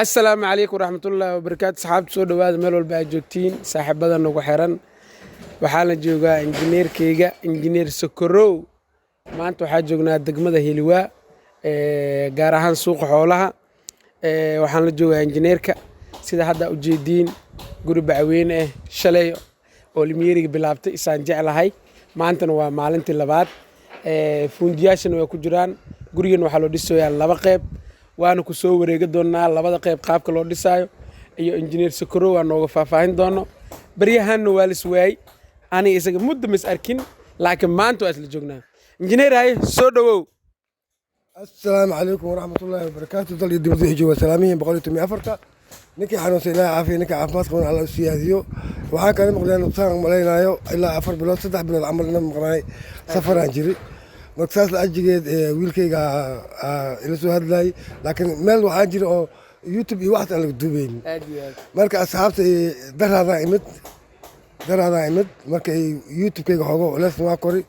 Asalaamu calaykum waraxmatullaahi wabarakaatu. Saxaabta, soo dhowaada meel walba aad joogtiin. Saaxiibada nagu xiran, waxaa la joogaa injineerkeyga, Injineer Sokorow. Maanta waxaa joognaa degmada Heliwaa, gaar ahaan suuqa xoolaha. Waxaan la joogaa injineerka. Sida hadda ujeediin, guri bacweyne ah shalay oo limiyeriga bilaabtay isaan jeclahay. Maantana waa maalintii labaad. Fuundiyaashana way ku jiraan. Gurigan waxaa loo dhisayaa laba qeyb, waana ku soo wareegi doonaa labada qeyb qaabka loo dhisaayo, iyo Injineer Sokorow waa nooga faahfaahin doono. Baryahanna waa lis waayey, aniga isaga muddo mis arkin, laakiin maanta waa isla joognaa. Injineer, haye, soo dhowow. Asalaamu calaykum waraxmatullaahi wabarakaatu. Dal iyo dibadda wixii jooga salaamihiin 114-ta. Ninkii xanuunsan Ilaahay caafiya, ninkii caafimaad qaban Alla u siyaadiyo. Waxaan kala maqleen, saan malaynayo, ilaa 4 bilood, 3 bilood camal ina maqnaay, safaraan jiri. Marka saas la ajigeed wiilkayga ila soo hadlayay, laakiin meel waxaan jira oo YouTube iyo waxaas aan laga duubaynin. Aad iyo aad. Marka asxaabta, daraadaan imid, daraadaan imid. Marka YouTube-kayga xoogo culeys waa kori,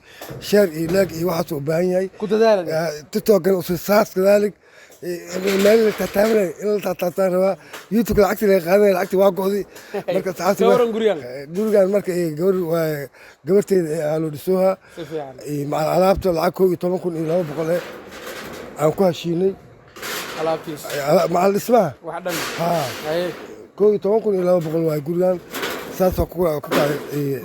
share iyo like iyo waxaas u baahan yahay. Ku dadaala. TikTok saas kadalik, meel la taataabanay in la taataabtaan rabaa. YouTube lacagti laga qaadanaya, lacagti waa go'day. Marka asxaabta Ka waran gurigan? Gurigan marka gabar gabarteeda aa loo dhisooha. Si fiican. Macal alaabta lacag 11,200 aan ku heshiinay. Alaabtiisa? Macal dhismaha. Wax dhan? Haa. Haye. 11,200 waaye gurigan, saasoo ku kacay.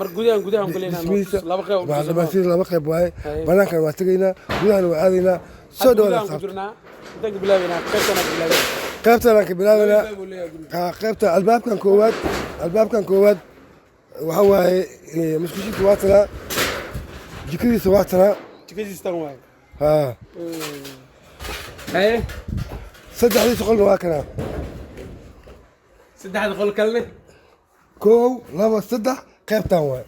Marka gudahan kuleynaa Dhismihiisa laba qeyb. Macal dhamaystir laba qayb waaye. Haye. Banaankan waa tegaynaa, gudahana waa aadaynaa. Soo dhawaada Gudahan ku asxaabta. jirnaa. Intaan ka bilaabaynaa? Qaybtan ka bilaabaynaa. Qaybtaan aan ka bilaabanaa. Albaab uu leeyahay guriga. Qaybta albaabkan koowaad, albaabkan koowaad waxa waaye musqushiisa waa tanaa, jikadiisa waa tanaa. Jikadiisa tan waaye? Haa. Haye. Saddexdiisa qolna waa kanaa. Saddexda qol kalene? Kow, laba, saddex, qaybtan waaye.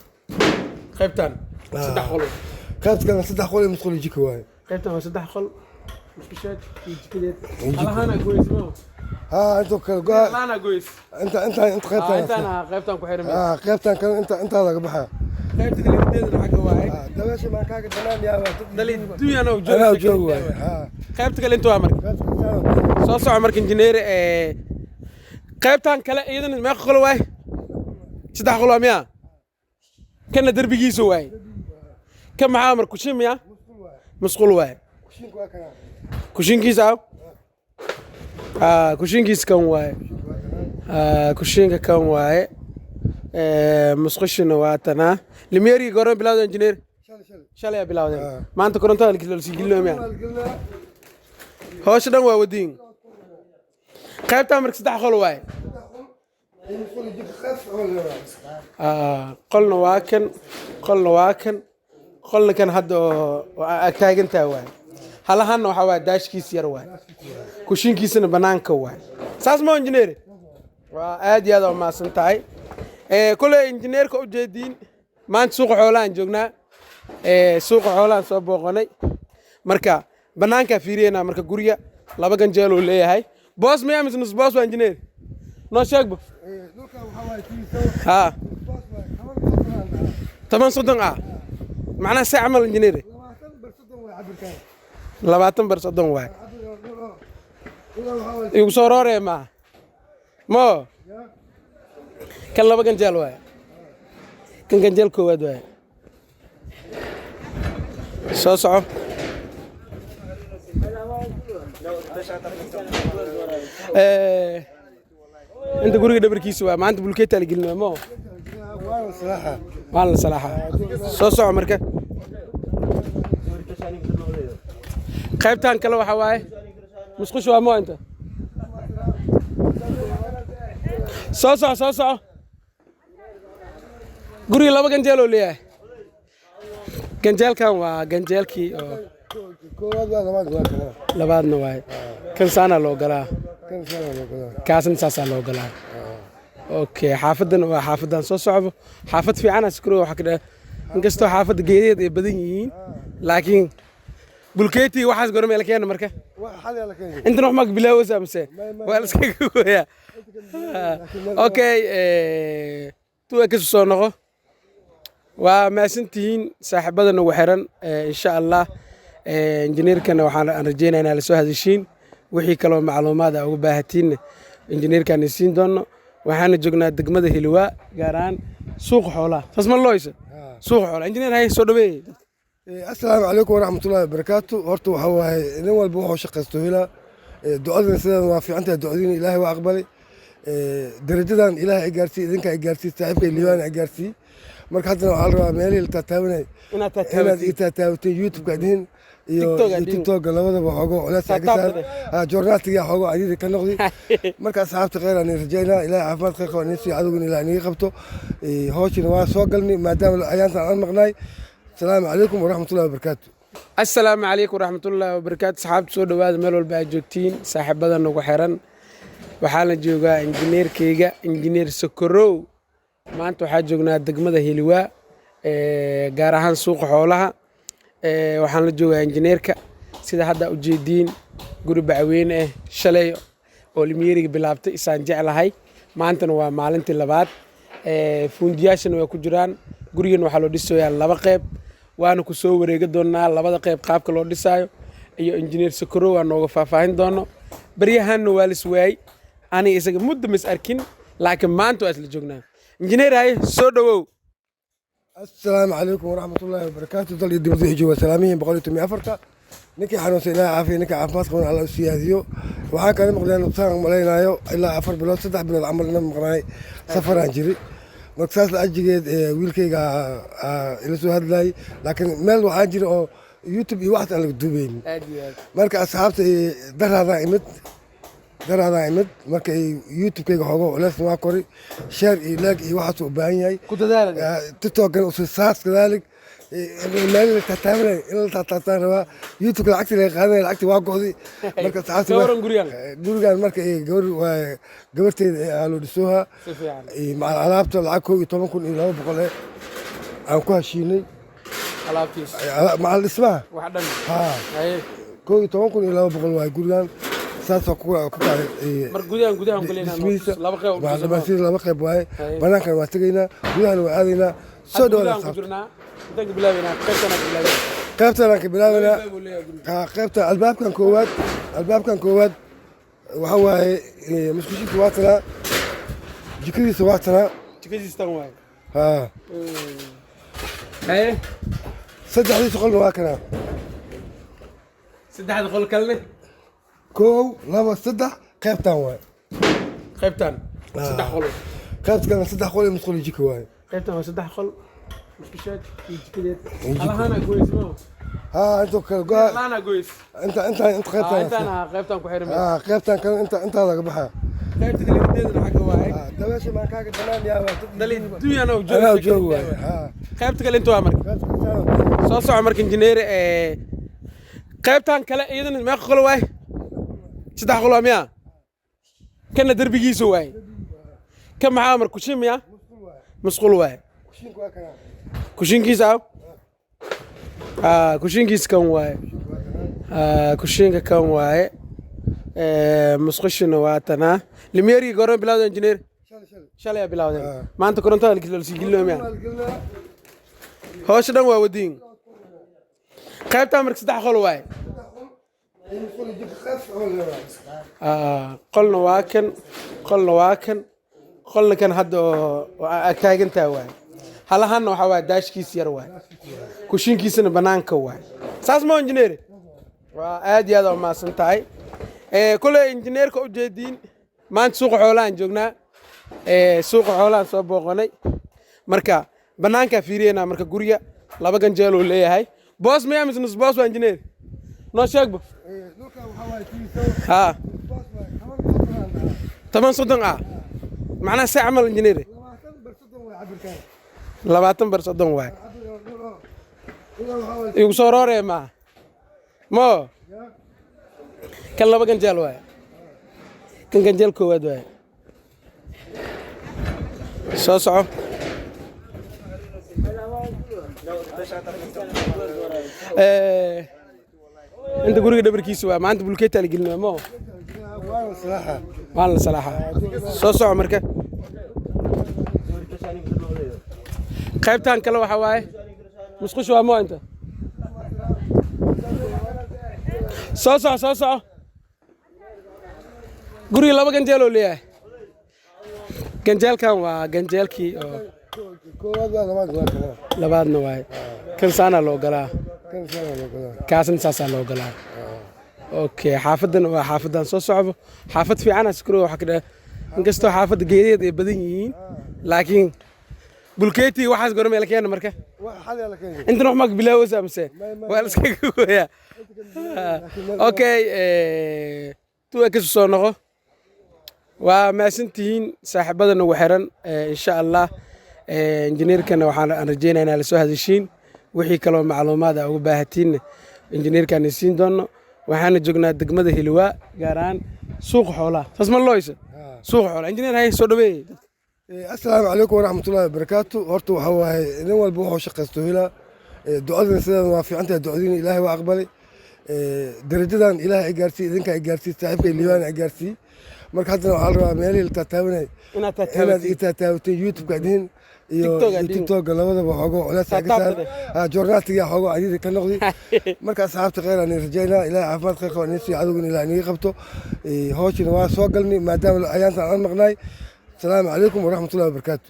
Qaybtan saddex qol? Qaybta kalena saddex qol iyo musqul iyo jiko waaye. Qaybtan waa saddex qol, musqusheed iyo jikadeed. Iyo jiko. Alahaana goys ma? Haa, intoo kale goa. Alahaana goys. Inta qaybtan. Intaan ah, qaybtan ku xiran. Haa, qaybtan kale intaa laga baxaa. Qaybta kale mideedana xagga waaye. Haa, dabeesha maan kaaga banaan yaaba. Dali dunyana u Anaa joogo. Joog waaye, haa. Qaybta kale inta waa marka. Qaybta kale. Soo soco marka, injineer. Qaybtan kale iyadana meeqa qol waaye? Saddex qol waa miya? Kana derbigiisa waaye. Kan maxaa mar? Kushin miya? Musqul waaye. Kushiinka waa kanaa. Kushinkiisa aw? Kushinkiisa kan waaye. Kushinka kan waaye. Musqushina waa tanaa. Limyeerigii goorma bilawda, injineer? Shalay, shalay. Shalay aa bilawdeen? Ah. Maanta korontada lasii gelinayo miya? Waa la gelinaa. Hawsha dhan waa wadiin. Qaybtaa marka saddex qol waaye. Iyo musqul iyo jiko qaybta camal leedahay. Qolna waa kan, qolna waa kan, qolna kan hadda oo ag taagantaha waaye. Halahanna waxaa waaye daashkiis yar waaye, kushinkiisana banaanka waaye. Saas ma, injineer? Waa aad iyo aad aa umahadsan tahay. Koley injineerka ujeediin, maanta suuqa xoolahan joognaa. Suuqa xoolahan soo booqanay. Marka banaankaa fiiriyeynaa. Marka guriga laba ganjeel uu leeyahay. Boos miyaa mise nus boos waa, injineer? Noo sheegbo. Dhulka waxaa waaye kiisa. Haa. Boos waaye, 10 boos waa la dhahaa. 10 30 ah macnaha, see camal, injineer? 20 bar 30 waaye cabirkaan. 20 bar 30 waay. Cabirka dhul waxaa waaye. Igu soo rooree maaha mo. Kan laba ganjeel waay. Kan ganjeel koowaad waay. Soo soco. Inta guriga dhabarkiisa waa. Maanta bulkeeta la gelin mo. Waana salaaxa. Waan la salaaxa. Soo soco. Marka qaybtan kale waxaa waaye musqusha waa mo. Inta soo soco, soo soco. Guriga laba ganjeel oo leeyahay. Ganjeelkan waa ganjeelkii oo Koowaad waa, labaad waa kanaa. Labaadna waaye. Kan saanaa loo galaa. Kan saana loo galaa. Kaasna saasaa loo galaa. Okay, xaafadan waa xaafadan soo socdo, xaafad fiican askuro. Waxa ka inkastoo xaafadda geedaheed ay badan yihiin, laakiin bulkeeti waxaas gormee la keena marka? Wax xal yaa la keenay. Intan wax maa bilaawaysaa mise waa la iskaga gooyaa? Okay, tuwa kasu soo noqo. Waa mahadsantihiin saaxiibada nagu xiran. Insha Allah injineerkana waxaan aan rajeynaya inaa lasoo hadashiin wixii kaloo macluumaad a uga baahatiinna. Injineerkaan isiin doono. Waxaana joognaa degmada Hiliwaa, gaar ahaan suuqa xoolaha. Saas ma loo hayso suuqa xoolaha? Injineer, hay, soo dhaweey. Assalaamu calaykum waraxmatullaahi wabarakaatu. Horta waxaa waaye, nin walba wuxuu shaqaysto helaa. Ducadana sidan waa fiican tahay. Ducadiina Ilaahay waa aqbalay. Darajadan Ilaahay ay gaarsiiyey, idinka ay gaarsiiyey, saaxiibkay Liibaan ay gaarsiiyey. Marka haddana waxaa la rabaa meelihii la taataabanay inaad inaad taataabatid. Ii taataabatay YouTube-ka dhihin iyo TikTok iyo dhihin. TikTok-ka labadaba xoogo culays ka saar. Joornaatiga xoogo cadiidi ka noqdi. Marka asxaabta, khayr aan rajaynaa. Ilaahay caafimaad khayr qaba inii siiyo, cadowgana Ilaahay iniga qabto. Hawshina waa soo galnay maadaama ayaantan aan maqnaay. Asalaamu calaykum waraxmatullahi wabarakaatu. Assalaamu calaykum waraxmatullaahi wabarakaatu. Saxaabta, soo dhowaada meel walba aad joogtiin, saaxiibada nagu xiran. Waxaana joogaa injineerkeyga, Injineer Sokorow. Maanta waxaa joognaa degmada Hiliwaa, gaar ahaan suuqa xoolaha. Waxaan la joogaa injineerka. Sida hadda ujeediin, guri bacweyne ah shalay oo limyeeriga bilaabtay isaan jeclahay. Maantana waa maalintii labaad. Fuundiyaashana way ku jiraan. Gurigan waxaa loo dhisayaa laba qeyb, waana ku soo wareegi doonaa labada qeyb qaabka loo dhisaayo, iyo Injineer Sokorow waa nooga faahfaahin doono. Baryahanna waa lis waayey, aniga isaga muddo mis arkin, laakiin maanta waa isla joognaa. Injineer, haye, soo dhowow. Assalaamu calaykum waraxmatullaahi wabarakaatu. Dal iyo dibadda wixii jooga salaamihiin 114-ta. Ninkii xanuunsan Ilaahay caafiya, ninkii caafimaad qaban Alla u siyaadiyo. Waxaan kala maqneen, saan malaynaayo, ilaa 4 bilood, 3 bilood camal ina maqnaay. Safaraan jiri. Marka saas la ajigeed, wiilkayga ila soo hadlayay, laakiin meel waxaan jira oo YouTube iyo waxaas aan laga duubaynin. Aad iyo aad. Marka asxaabta, daraadaan imid, daraadaan imid. Marka YouTube-kayga xoogo culeys waa kori, share iyo like iyo waxaas u baahan yahay. Ku dadaala. TikTok-kan saas kadalik, meel la taataabanay in la taataabtaan rabaa. YouTube lacagtii laga qaadanaya, lacagtii waa go'day. Marka asxaabta Ka waran gurigan? Gurigan marka gabar waa gabarteyda aa loo dhisooha. Si fiican. Macal alaabta lacag 11,200 aan ku heshiinay. Alaabtiisa. Macal dhismaha. Wax dhan. Haa. Haye. 11,200 waay gurigan. Saasoo ku kacay. Marka gudahan kuleynaa. Dhismihiisa. Laba qeyb u waa dhisan. Dhammaantiin laba qayb waaye. Haye. Banaankan waa tegaynaa, gudahana waa aadaynaa. Soo dhawaada gudahan ku asxaabta. jirnaa. Intaan ka bilaabaynaa, qaybtan ka bilaabaynaa. Qaybtanaan ka bilaabaynaa. Albaab uu leeyahay guriga. Qaybta albaabkan koowaad, albaabkan koowaad waxa waaye musqushiisa waa tanaa, jikadiisa waa tanaa. Jikadiisa tan waaye. Haa. Haye. Saddexdiisa qolna waa kanaa. Saddexda qol kalene? Kow, laba, saddex, qaybtan waaye. Qaybtan saddex qol. Qaybta kalena saddex qol iyo musqul iyo jiko waaye. Qaybtan waa saddex qol, musqusheed iyo jikadeed. Iyo jiko. Alahaana goys ma? Haa, inta kale goa. Alahaana goys. Inta qaybtan. Intaan ah qaybtan ku xiran. Haa, qaybtan kale intaa laga baxaa. Qaybta kale deedana xagga waaye. Dabeesha maan kaaga banaan yaaba. Dali dunyana u joogo. Anaa joog waaye, haa. Qaybta kale inta waa marka. Qaybta kale. Soo soco marka, injineer. Qaybtan kale iyadana meeqa qol waaye? Saddex qol waa miya? Kana derbigiisa waaye. Kan maxaa marka? Kushin miya? Musqul waaye. Kushiinka waa kanaa. Kushinkiisa aw, kushinkiisa kan waaye. Kushinka kan waaye. Musqushina waa tanaa. Limyeerigii goorma bilawda, injineer? Shalay, shalay. Shalay aa bilawdeen. Maanta korontada lasii gelinayo miya? Waa la gelinaa. Hawsha dhan waa wadiin. Qaybtaa marka saddex qol waaye. Iyo musqul iyo jiko, qaybta oo leedahay. Qolna waa kan, qolna waa kan, qolna kan hadda oo ag taagantaa waaye. Halahanna waxaa waaye daashkiis yar waaye, kushinkiisana banaanka waaye. Saas ma, injineer? Waa aad iyo aad aa umahadsan tahay. Koley injineerka ujeediin, maanta suuqa xoolahan joognaa. Suuqa xoolahan soo booqanay. Marka banaankaa fiiriyeynaa. Marka guriga laba ganjeel uu leeyahay. Boos miyaa mise nus boos waa, injineer? Noo sheegbo. Dhulka waxaa waaye tiisa. Haa. Boos waaye, 10 30 aan dhahaa. 10 30 ah macnaha see camal, injineer? 20 bar 30 waaye cabirkaan. 20 bar 30 waay. Cabir oo dhul oo dhul waxaa waaye. Igu soo rooree maaha mo. Kan laba ganjeel waay. Kan ganjeel koowaad waay. Soo soco. Inta guriga dhabarkiisa waa. Maanta bulkeeta la gelinaa mo? Waana salaaxa. Waan la salaaxaa. Soo soco. Marka qaybtan kale waxa waaye musqusha waa mo. Inta soo soco, soo soco. Guriga laba ganjeel oo leeyahay. Ganjeelkan waa ganjeelkii oo Koowaad waa, labaad waa kana. Labaadna waaye. Kan saanaa loo galaa. Kan saana loo galaa. Kaasna saasaa loo galaa. Okay, xaafadan waa xaafadan soo socdo, xaafad fiicana Sokorow. Waxa ka inkastoo xaafadda geedaheed ay badan yihiin, laakiin bulkeeti waxaas gormee la keena marka? Waa xalay la keenay. Intan wax maa bilaawaysaa mise waa la iskaga gooyaa? Okay, tuwa kasu soo noqo. Waa mahadsantihiin saaxiibada nagu xiran. Insha Allah injineerkana waxaan aan rajeynaya inaa lasoo hadashiin. Wixii kaloo macluumaad aa uga baahatiinna injineerkaan siin doono. Waxaana joognaa degmada Hiliwaa, gaar ahaan suuqa xoolaha. Saas ma loo hayso suuqa xoolaha? Injineer, hay, soo dhaweeyey. Assalaamu calaykum waraxmatullaahi wabarakaatu. Horta waxaa waaye, nin walba wuxuu shaqaysto helaa. Ducadana sidan waa fiican tahay. Ducadiina Ilaahay waa aqbalay. Darajadan Ilaahay ay gaarsiiy, idinka ay gaarsiiy, saaxiibkay Liibaan ay gaarsiiy. Marka haddana waxaa la rabaa meelihii la taataabanay inaad inaad taataabatid. Ii taataabateen YouTube-ka dhihin iyo TikTok iyo aad dhihin. TikTok-ga labadaba xoogo culays ka saar. Taataabtade. Ha, joornaatiga xoogo cadiidi ka noqdi. Marka asxaabta, khayr aan rajaynaa. Ilaahay caafimaad khayr qaba inii siiyo, cadowgana Ilaahay iniga qabto. Hawshina waa soo galnay maadaama ayaantan aan maqnaay. Asalaamu calaykum waraxmatullahi wabarakaatu.